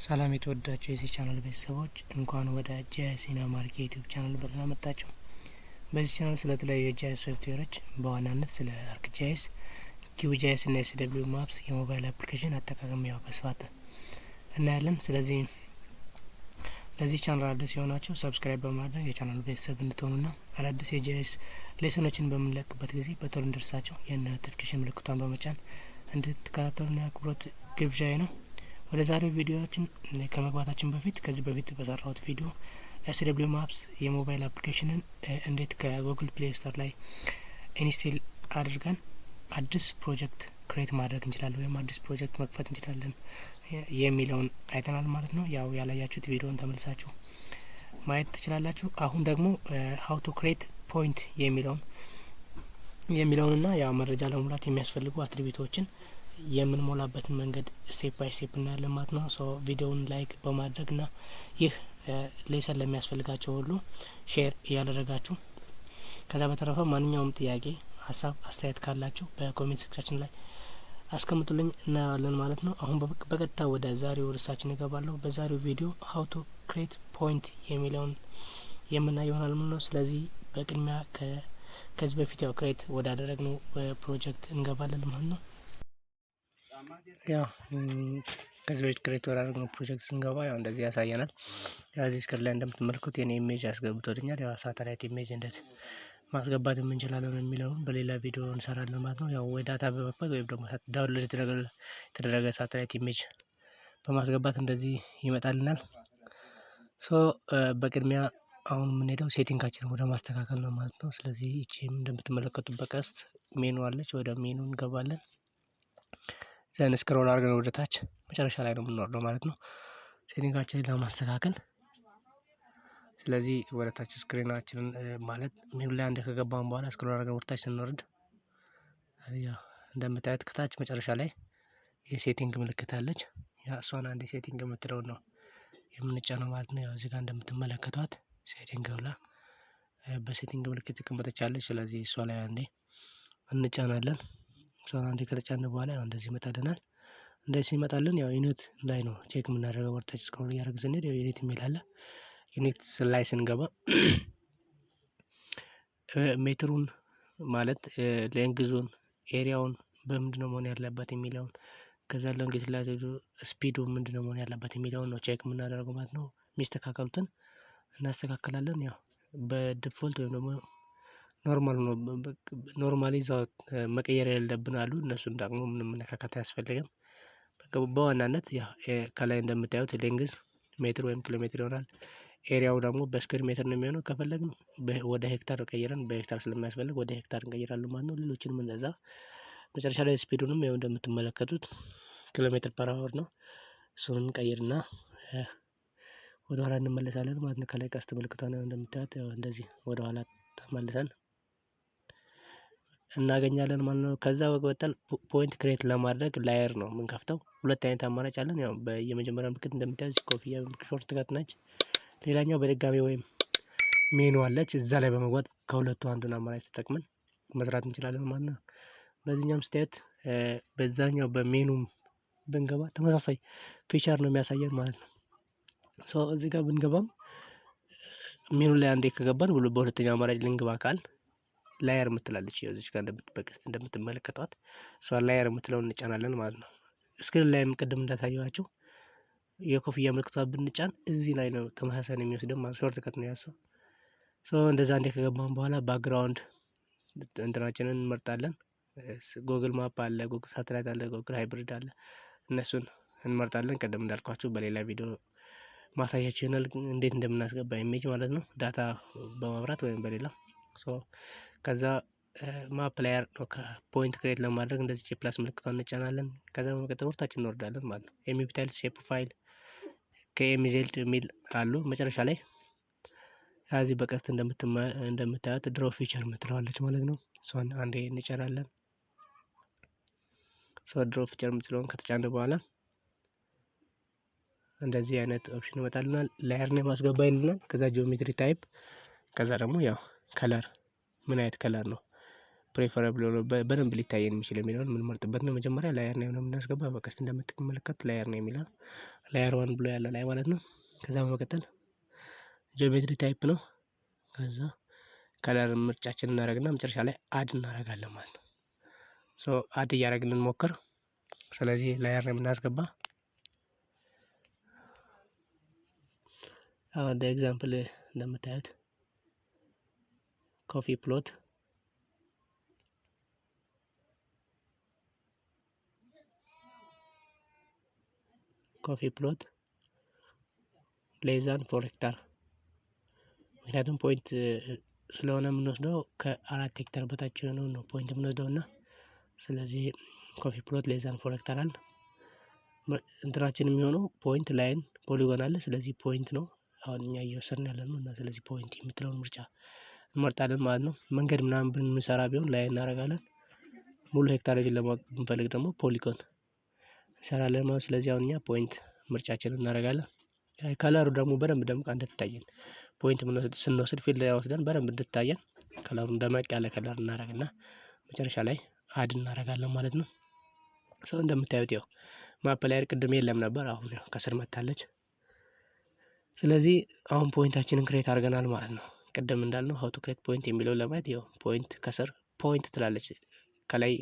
ሰላም የተወደዳችሁ የዚህ ቻናል ቤተሰቦች፣ እንኳን ወደ GIS in Amharic የ YouTube channel በደህና መጣችሁ። በዚህ ቻናል ስለ ተለያዩ የ GIS ሶፍትዌሮች፣ በዋናነት ስለ ArcGIS፣ QGIS እና SW Maps የሞባይል application አጠቃቀም ያው በስፋት እናያለን። ስለዚህ ለዚህ ቻናል አዲስ የሆናችሁ subscribe በማድረግ የቻናሉ ቤተሰብ እንድትሆኑና አዳዲስ የ GIS lesson ኦችን በምንለቅበት ጊዜ በቶሎ እንዲደርሳችሁ የ notification ምልክቷን በመጫን እንድትከታተሉን የአክብሮት ግብዣዬ ነው። ወደ ዛሬው ቪዲዮዎችን ከመግባታችን በፊት ከዚህ በፊት በሰራሁት ቪዲዮ SW Maps የሞባይል application ን እንዴት ከ Google Play Store ላይ install አድርገን አዲስ ፕሮጀክት create ማድረግ እንችላለን ወይም አዲስ ፕሮጀክት መክፈት እንችላለን የሚለውን አይተናል ማለት ነው። ያው ያላያችሁት ቪዲዮን ተመልሳችሁ ማየት ትችላላችሁ። አሁን ደግሞ how to create point የሚለውንና ያው መረጃ ለመሙላት የሚያስፈልጉ attribute ኦችን የምንሞላበትን መንገድ step by step እናያለን ማለት ነው። So ቪዲዮውን like በማድረግና ይህ lesson ለሚያስፈልጋቸው ሁሉ share እያደረጋችሁ፣ ከዛ በተረፈ ማንኛውም ጥያቄ፣ ሀሳብ፣ አስተያየት ካላችሁ በ comment section ላይ አስቀምጡልኝ፣ እናየዋለን ማለት ነው። አሁን በቀጥታ ወደ ዛሬው ርዕሳችን እገባለሁ። በዛሬው ቪዲዮ how to create point የሚለውን የምናየው ይሆናል ማለት ነው። ስለዚህ በቅድሚያ ከዚህ በፊት ያው create ወዳደረግነው ፕሮጀክት እንገባለን ማለት ነው። ያው ከዚህ በፊት create ወዳደረግነው ፕሮጀክት ስንገባ ያው እንደዚህ ያሳየናል። ያው እዚህ screen ላይ እንደምትመለከቱት የኔ image አስገብቶልኛል። ያው satellite image እንዴት ማስገባት እንችላለን የሚለውን በሌላ ቪዲዮ እንሰራለን ማለት ነው። ያው ወይ data በመክፈት ወይም ደግሞ download የተደረገ satellite image በማስገባት እንደዚህ ይመጣልናል። So በቅድሚያ አሁን የምንሄደው setting ኣችንን ወደ ማስተካከል ነው ማለት ነው። ስለዚህ ይቺም እንደምትመለከቱት በቀስት ሜኑ አለች። ወደ ሜኑ እንገባለን። Then scroll አድርገን ወደ ታች መጨረሻ ላይ ነው የምንወርደው ማለት ነው፣ setting ኣችንን ለማስተካከል። ስለዚህ ወደ ታች screen ኣችንን፣ ማለት ሜኑ ላይ አንድ ከገባን በኋላ scroll አድርገን ወደ ታች ስንወርድ እንደምታዩት ከታች መጨረሻ ላይ የ setting ምልክት አለች። ያ እሷን አንድ setting የምትለውን ነው የምንጫነው ማለት ነው። ያው እዚህ ጋር እንደምትመለከቷት setting ብላ በ setting ምልክት የተቀመጠች አለች። ስለዚህ እሷ ላይ አንዴ እንጫናለን። እሷን አንዴ ከተጫን በኋላ ያው እንደዚህ ይመጣልናል። እንደዚህ ሲመጣልን ያው unit ላይ ነው check የምናደርገው። ወደታች scroll እያደረግን ስንሄድ ያው unit የሚል አለ። Unit ላይ ስንገባ ሜትሩን፣ ማለት length ኡን፣ area ውን በምንድነው መሆን ያለበት የሚለውን፣ ከዛ longitude latitude፣ speed ኡ ምንድነው መሆን ያለበት የሚለውን ነው check የምናደርገው ማለት ነው። የሚስተካከሉትን እናስተካክላለን። ያው በ default ወይም ደግሞ normal ነው፣ normally እዛው መቀየር የሌለብን አሉ። እነሱን ደግሞ ምንም መነካካት አያስፈልግም። በዋናነት ያው ከላይ እንደምታዩት length ሜትር ወይም ኪሎ ሜትር ይሆናል። Area ው ደግሞ በ square ሜትር ነው የሚሆነው። ከፈለግን ወደ ሄክታር ቀይረን፣ በሄክታር ስለሚያስፈልግ ወደ ሄክታር እንቀይራለን ማለት ነው። ሌሎችንም እንደዛ። መጨረሻ ላይ speed ኡንም ያው እንደምትመለከቱት ኪሎ ሜትር per hour ነው። እሱን እንቀይርና ወደ ኋላ እንመለሳለን ማለት ነው። ከላይ ቀስት ምልክቷን እንደምታዩት ያው እንደዚህ ወደ ኋላ ተመልሰን እናገኛለን ማለት ነው። ከዛ በመቀጠል point create ለማድረግ layer ነው የምንከፍተው። ሁለት አይነት አማራጭ አለን። ያው የመጀመሪያው ምልክት እንደምታዩት ኮፍያ shortcut ነች። ሌላኛው በድጋሚ ወይም ሜኑ አለች፣ እዛ ላይ በመግባት ከሁለቱ አንዱን አማራጭ ተጠቅመን መስራት እንችላለን ማለት ነው። በዚህኛውም ስታዩት በዛኛው በሜኑም ብንገባ ተመሳሳይ feature ነው የሚያሳየን ማለት ነው። So እዚህ ጋር ብንገባም ሜኑ ላይ አንዴ ከገባን ብሎ በሁለተኛው አማራጭ ልንገባ ካል layer የምትላለች፣ ያው እዚች ጋር በቀስት እንደምትመለከቷት እሷ layer የምትለውን እንጫናለን ማለት ነው። Screen ላይም ቅድም እንዳሳየኋችሁ የኮፍያ ምልክቷ ብንጫን እዚህ ላይ ነው ተመሳሳይ ነው የሚወስደው ማለት shortcut ነው ያሱ። So እንደዛ እንዴ ከገባን በኋላ background እንትናችንን እንመርጣለን። Google Map አለ፣ Google Satellite አለ፣ Google Hybrid አለ። እነሱን እንመርጣለን። ቅድም እንዳልኳችሁ በሌላ ቪዲዮ ማሳያችሁ ይሆናል እንዴት እንደምናስገባ image ማለት ነው። Data በማብራት ወይም በሌላ። So ከዛ map layer point create ለማድረግ እንደዚህ የ plus ምልክቷን እንጫናለን። ከዛ በመቀጠል ወደታች እንወርዳለን ማለት ነው። MPTiles፣ shapefile፣ KMZ የሚል አሉ። መጨረሻ ላይ ከዚህ በቀስት እንደምታዩት draw feature የምትለዋለች ማለት ነው። እሷን አንዴ እንጫናለን። So draw feature የምትለውን ከተጫነ በኋላ እንደዚህ አይነት option ይመጣልናል። Layer name አስገባ ይልናል። ከዛ geometry type፣ ከዛ ደግሞ ያው color፣ ምን አይነት color ነው preferable ሆኖ በደንብ ሊታየን የሚችል የሚለውን የምንመርጥበት ነው። መጀመሪያ layer name ነው የምናስገባ። በቀስት እንደምትመለከት layer name ይላል። Layer one ብሎ ያለ ላይ ማለት ነው። ከዛ በመቀጠል geometry type ነው። ከዛ color ምርጫችን እናደርግና መጨረሻ ላይ add እናደርጋለን ማለት ነው። So add እያደረግን እንሞክር። ስለዚህ layer ነው የምናስገባ። አሁን እንደ example እንደምታዩት coffee plot coffee plot less than 4 ሄክታር፣ ምክንያቱም point ስለሆነ የምንወስደው ከ4 ሄክታር በታች የሆነውን ነው point የምንወስደው እና ስለዚህ coffee plot less than 4 ሄክታር አለ። እንትናችን የሚሆነው point፣ line፣ polygon አለ። ስለዚህ point ነው አሁን እኛ እየወሰድን ያለ ነው እና ስለዚህ point የምትለውን ምርጫ እንመርጣለን ማለት ነው። መንገድ ምናምን ብንሰራ ቢሆን line እናደርጋለን። ሙሉ ሄክታሮችን ለማወቅ ብንፈልግ ደግሞ polygon እንሰራለን ማለት። ስለዚህ አሁን እኛ point ምርጫችንን እናደርጋለን። Color ኡ ደግሞ በደንብ ደምቃ እንድትታየን point ስንወስድ field ላይ ወስደን በደንብ እንድትታየን color ኡን ደመቅ ያለ color እናደርግና መጨረሻ ላይ add እናደርጋለን ማለት ነው። So እንደምታዩት ያው map layer ቅድም የለም ነበር፣ አሁን ያው ከስር መታለች። ስለዚህ አሁን point ኣችንን create አድርገናል ማለት ነው። ቅድም እንዳልነው how to create point የሚለውን ለማየት ያው point ከስር point ትላለች። ከላይ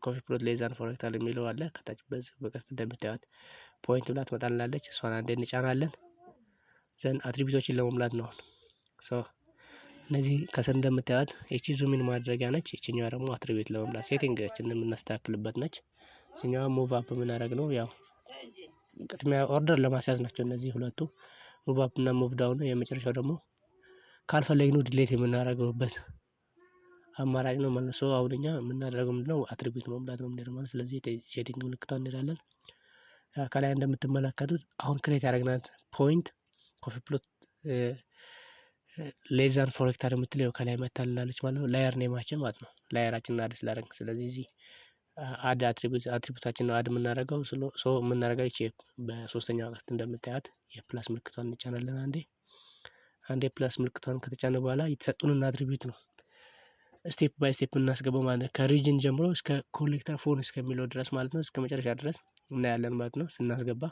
coffee plot less than 4 ሄክታር የሚለው አለ። ከታች በዚህ በቀስት እንደምታዩት point ብላ ትመጣልናለች። እሷን አንዴ እንጫናለን። Then attribute ኦችን ለመሙላት ነው። So እነዚህ ከስር እንደምታዩት ይቺ zoom in ማድረጊያ ነች። ይቺኛዋ ደግሞ attribute ለመሙላት setting ኣችንን የምናስተካክልበት ነች። ይቺኛዋ move up የምናደርግ ነው። ያው ቅድሚያ order ለማስያዝ ናቸው እነዚህ ሁለቱ move up እና move down ነው። የመጨረሻው ደግሞ ካልፈለግነው delete የምናደርገውበት አማራጭ ነው ማለት ነው። አሁን እኛ የምናደርገው ምንድነው? Attribute መሙላት ነው የምንሄደው ማለት። ስለዚህ setting ምልክቷን እንሄዳለን። ከላይ እንደምትመለከቱት አሁን create ያደረግናት point coffee plot less than 4 ሄክታር የምትለው ከላይ መታልናለች ማለት ነው። Layer name ኣችን ማለት ነው። Layer ኣችንን add ስላደረግን ስለዚህ እዚህ add attribute attribute ኣችን ነው add የምናደርገው። So የምናደርገው ይቺ በሶስተኛው ቀስት እንደምታያት የ plus ምልክቷን እንጫናለን። አንዴ plus ምልክቷን ከተጫነ በኋላ የተሰጡንን attribute ነው step by step እናስገባው ማለት ነው። ከ region ጀምሮ እስከ collector phone እስከሚለው ድረስ ማለት ነው። እስከ መጨረሻ ድረስ እናያለን ማለት ነው። ስናስገባ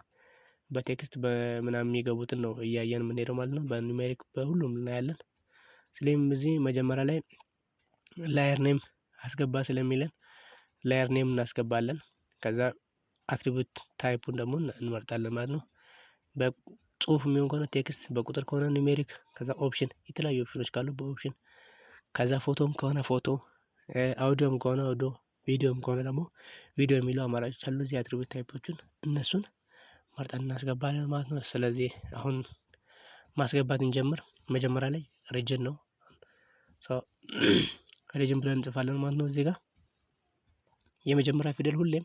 በ text በምናምን የሚገቡትን ነው እያየን የምንሄደው ማለት ነው። በ numeric በሁሉም እናያለን። ስለዚህ እዚህ መጀመሪያ ላይ layer name አስገባ ስለሚለን layer name እናስገባለን። ከዛ attribute type ኡን ደግሞ እንመርጣለን ማለት ነው። በጽሁፍ የሚሆን ከሆነ text፣ በቁጥር ከሆነ numeric፣ ከዛ option የተለያዩ option ኖች ካሉ በ option፣ ከዛ ፎቶም ከሆነ ፎቶ፣ አውዲዮም ከሆነ አውዲዮ፣ ቪዲዮም ከሆነ ደግሞ ቪዲዮ የሚሉ አማራጮች አሉ። እዚህ attribute type ኦችን እነሱን መርጠን እናስገባለን ማለት ነው። ስለዚህ አሁን ማስገባት እንጀምር። መጀመሪያ ላይ region ነው። Region ብለን እንጽፋለን ማለት ነው። እዚህ ጋር የመጀመሪያ ፊደል ሁሌም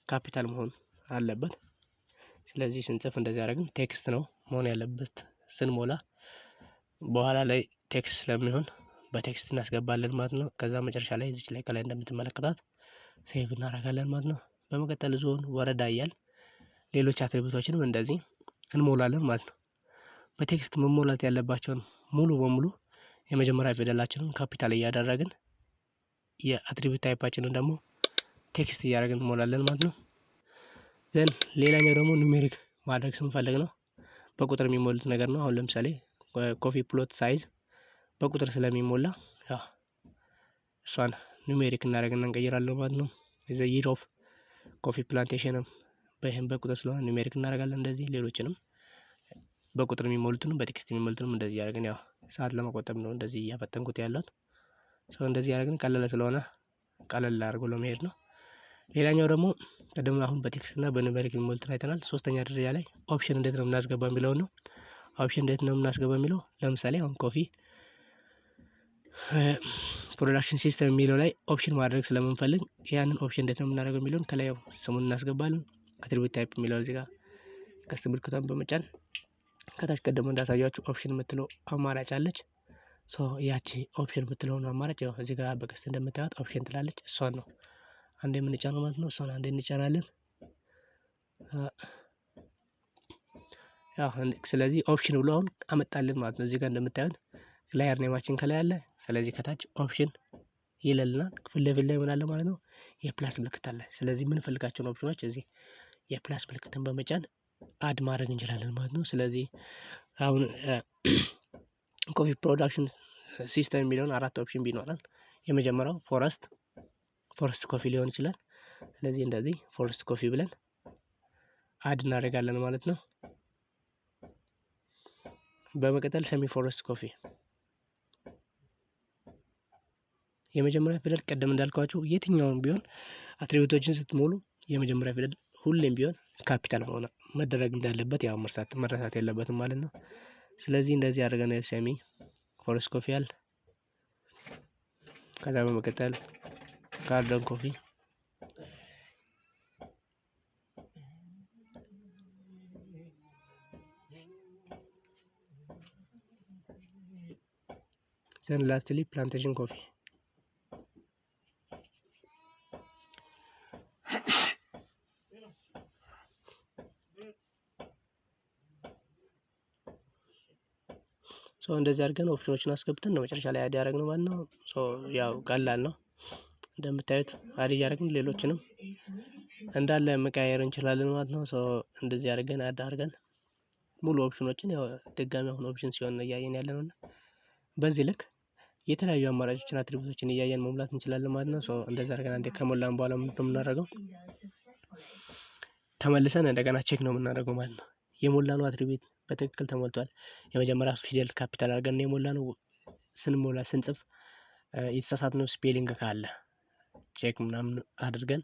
ካፒታል መሆን አለበት። ስለዚህ ስንጽፍ እንደዚህ አደረግን። Text ነው መሆን ያለበት ስንሞላ፣ በኋላ ላይ text ስለሚሆን በ text እናስገባለን ማለት ነው። ከዛ መጨረሻ ላይ እዚች ላይ ከላይ እንደምትመለከታት save እናደርጋለን ማለት ነው። በመቀጠል ዞን፣ ወረዳ እያል ሌሎች attribute ኦችንም እንደዚህ እንሞላለን ማለት ነው። በ text መሞላት ያለባቸውን ሙሉ በሙሉ የመጀመሪያ ፊደላችንን ካፒታል እያደረግን የ attribute type ኣችንን ደግሞ text እያደረግን እንሞላለን ማለት ነው። Then ሌላኛው ደግሞ numeric ማድረግ ስንፈልግ ነው። በቁጥር የሚሞሉት ነገር ነው። አሁን ለምሳሌ coffee plot size በቁጥር ስለሚሞላ ያው እሷን numeric እናደርግና እንቀይራለን ማለት ነው። The year of coffee plantation ም በይህም በቁጥር ስለሆነ numeric እናደርጋለን። እንደዚህ ሌሎችንም በቁጥር የሚሞሉትንም በ text የሚሞሉትንም እንደዚህ እያደረግን ያው ሰዓት ለመቆጠብ ነው እንደዚህ እያፈጠንኩት ያለሁት። So እንደዚህ እያደረግን ቀለለ ስለሆነ ቀለል አድርጎ ለመሄድ ነው። ሌላኛው ደግሞ ቅድም አሁን በ text እና በ numeric የሚሞሉትን አይተናል። ሶስተኛ ደረጃ ላይ option እንዴት ነው የምናስገባው የሚለውን ነው። Option እንዴት ነው የምናስገባው የሚለው ለምሳሌ አሁን coffee production system የሚለው ላይ option ማድረግ ስለምንፈልግ ያንን option እንዴት ነው የምናደርገው የሚለውን ከላይ ስሙን እናስገባለን። Attribute type የሚለው እዚህ ጋር ቀስት ምልክቷን በመጫን ከታች ቀደም እንዳሳያችሁ option የምትለው አማራጭ አለች። So ያቺ option የምትለውን አማራጭ ያው እዚህ ጋር በቀስት እንደምታዩት option ትላለች። እሷን ነው አንዴ የምንጫነው ማለት ነው። እሷን አንዴ እንጫናለን። ያው ስለዚህ option ብሎ አሁን አመጣልን ማለት ነው። እዚህ ጋር እንደምታዩት layer name ኣችን ከላይ አለ። ስለዚህ ከታች option ይለልናል። ፊት ለፊት ላይ ምን አለ ማለት ነው? የ plus ምልክት አለ። ስለዚህ የምንፈልጋቸውን option ኖች እዚህ የ plus ምልክትን በመጫን Add ማድረግ እንችላለን ማለት ነው። ስለዚህ አሁን coffee production system የሚለውን አራት option ቢኖረን የመጀመሪያው forest coffee ሊሆን ይችላል። ስለዚህ እንደዚህ forest coffee ብለን add እናደርጋለን ማለት ነው። በመቀጠል semi forest coffee፣ የመጀመሪያ ፊደል ቀደም እንዳልኳችሁ የትኛውም ቢሆን attribute ኦችን ስትሞሉ የመጀመሪያ ፊደል ሁሌም ቢሆን ካፒታል መሆን መደረግ እንዳለበት ያው መረሳት የለበትም ማለት ነው። ስለዚህ እንደዚህ አድርገን semi forest coffee አለ። ከዛ በመቀጠል garden coffee፣ then lastly plantation coffee። So እንደዚህ አድርገን option ኦችን አስገብተን ነው መጨረሻ ላይ add ያደረግነው ማለት ነው። So ያው ቀላል ነው፣ እንደምታዩት add እያደረግን ሌሎችንም እንዳለ መቀያየር እንችላለን ማለት ነው። So እንደዚህ አድርገን add አድርገን ሙሉ option ኦችን፣ ያው ድጋሚ አሁን option ሲሆን እያየን ያለ ነው። በዚህ ልክ የተለያዩ አማራጮችን attribute ኦችን እያየን መሙላት እንችላለን ማለት ነው። So እንደዚህ አድርገን አንዴ ከሞላን በኋላ ምንድነው የምናደርገው? ተመልሰን እንደገና check ነው የምናደርገው ማለት ነው። የሞላነው attribute በትክክል ተሞልቷል። የመጀመሪያ ፊደል ካፒታል አድርገን ነው የሞላነው። ስንሞላ ስንጽፍ የተሳሳትነው spelling ካለ check ምናምን አድርገን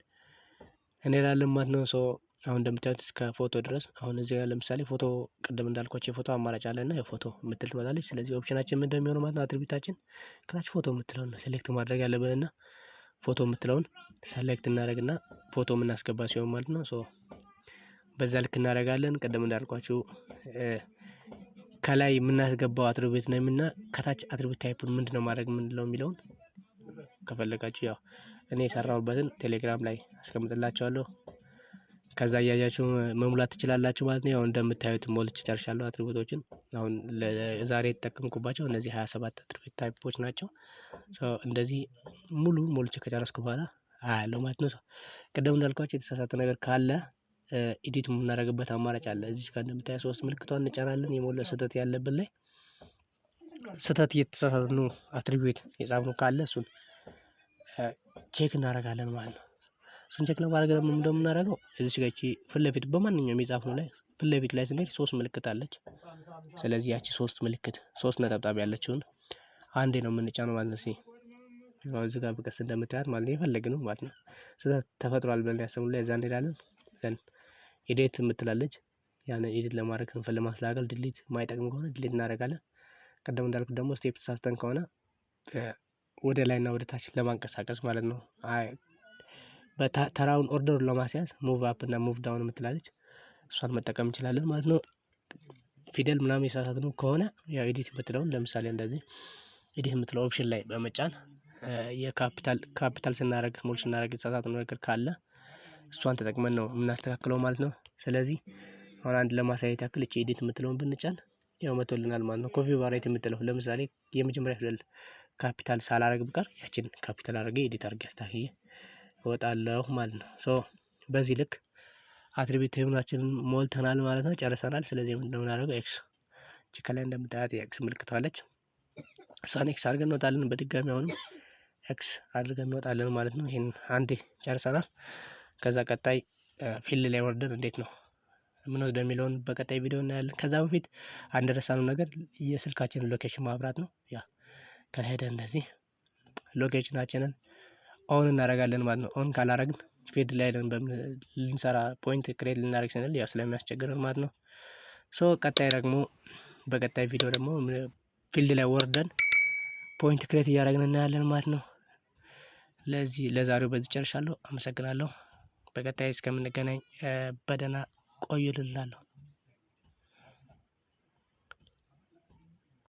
እንሄዳለን ማለት ነው። So አሁን እንደምታዩት እስከ ፎቶ ድረስ፣ አሁን እዚህ ጋር ለምሳሌ ፎቶ፣ ቅድም እንዳልኳቸው የፎቶ አማራጭ አለና የፎቶ የምትል ትመጣለች። ስለዚህ option ኣችን ምንድን ነው የሚሆነው ማለት ነው? Attribute ኣችን ከታች ፎቶ የምትለውን ነው select ማድረግ ያለብንና ፎቶ የምትለውን select እናደርግና ፎቶ የምናስገባ ሲሆን ማለት ነው። So በዛ ልክ እናደርጋለን። ቅድም እንዳልኳችሁ ከላይ የምናስገባው attribute ነው እና ከታች attribute type ኡን ምንድነው ማድረግ የምንለው የሚለውን ከፈለጋችሁ ያው እኔ የሰራሁበትን ቴሌግራም ላይ አስቀምጥላችኋለሁ። ከዛ እያያችሁ መሙላት ትችላላችሁ ማለት ነው። ያው እንደምታዩት ሞልቼ ጨርሻለሁ attribute ኦችን። አሁን ለዛሬ የተጠቀምኩባቸው እነዚህ 27 attribute type ኦች ናቸው። So እንደዚህ ሙሉ ሞልቼ ከጨረስኩ በኋላ አያለሁ ማለት ነው። ቅድም እንዳልኳችሁ የተሳሳተ ነገር ካለ edit የምናደርግበት አማራጭ አለ። እዚች ጋር እንደምታዩት ሶስት ምልክቷን እንጫናለን። የሞላ ስህተት ያለብን ላይ፣ ስህተት የተሳሳትነው attribute የጻፍነው ካለ እሱን check እናደርጋለን ማለት ነው። እሱን check ለማድረግ ደግሞ ምንድነው የምናደርገው? እዚች ጋር ይቺ ፊት ለፊት በማንኛውም የጻፍነው ላይ ፊት ለፊት ላይ ስንሄድ ሶስት ምልክት አለች። ስለዚህ ያቺ ሶስት ምልክት፣ ሶስት ነጠብጣብ ያለችውን አንዴ ነው የምንጫነው ማለት ነው። እዚህ ጋር በቀስት እንደምታያት ማለት ነው፣ የፈለግነው ማለት ነው። ስህተት ተፈጥሯል ብለን ያሰብነው ላይ እዛ እንሄዳለን። Then edit የምትላለች፣ ያንን edit ለማድረግ ስንፈልግ ማስተካከል፣ delete የማይጠቅም ከሆነ delete እናደርጋለን። ቅድም እንዳልኩት ደግሞ step ተሳስተን ከሆነ ወደ ላይና ወደ ታች ለማንቀሳቀስ ማለት ነው። ተራውን order ኡን ለማስያዝ move up እና move down የምትላለች፣ እሷን መጠቀም እንችላለን ማለት ነው። ፊደል ምናምን የሳሳትነው ከሆነ ያው edit የምትለውን፣ ለምሳሌ እንደዚህ edit የምትለው option ላይ በመጫን የ capital capital ስናደርግ small ስናደርግ የተሳሳትነው ነገር ካለ እሷን ተጠቅመን ነው የምናስተካክለው ማለት ነው። ስለዚህ አሁን አንድ ለማሳየት ያክል እቺ edit የምትለውን ብንጫን ያው መቶልናል ማለት ነው። Coffee variety የምትለው ለምሳሌ የመጀመሪያ ፊደል ካፒታል ሳላረግ ብቀር ያችን ካፒታል አድርጌ edit አድርጌ አስተካክዬ እወጣለሁ ማለት ነው። So በዚህ ልክ attribute table ኣችንን ሞልተናል ማለት ነው፣ ጨርሰናል። ስለዚህ ምንድነው የምናደርገው? X፣ እቺ ከላይ እንደምታያት የ X ምልክት አለች። እሷን X አድርገን እንወጣለን። በድጋሚ አሁንም X አድርገን እንወጣለን ማለት ነው። ይሄን አንዴ ጨርሰናል። ከዛ ቀጣይ field ላይ ወርደን እንዴት ነው የምንወስደው የሚለውን በቀጣይ ቪዲዮ እናያለን። ከዛ በፊት አንድ ረሳነው ነገር የስልካችንን location ማብራት ነው። ያ ከላይ ሄደን እንደዚህ location ኣችንን on እናደርጋለን ማለት ነው። On ካላረግን field ላይ ሄደን ልንሰራ point create ልናደርግ ስንል ያው ስለሚያስቸግረን ማለት ነው። So ቀጣይ ደግሞ በቀጣይ ቪዲዮ ደግሞ field ላይ ወርደን point create እያደረግን እናያለን ማለት ነው። ለዚህ ለዛሬው በዚህ ጨርሻለሁ። አመሰግናለሁ። በቀጣይ እስከምንገናኝ በደህና ቆዩልላለሁ።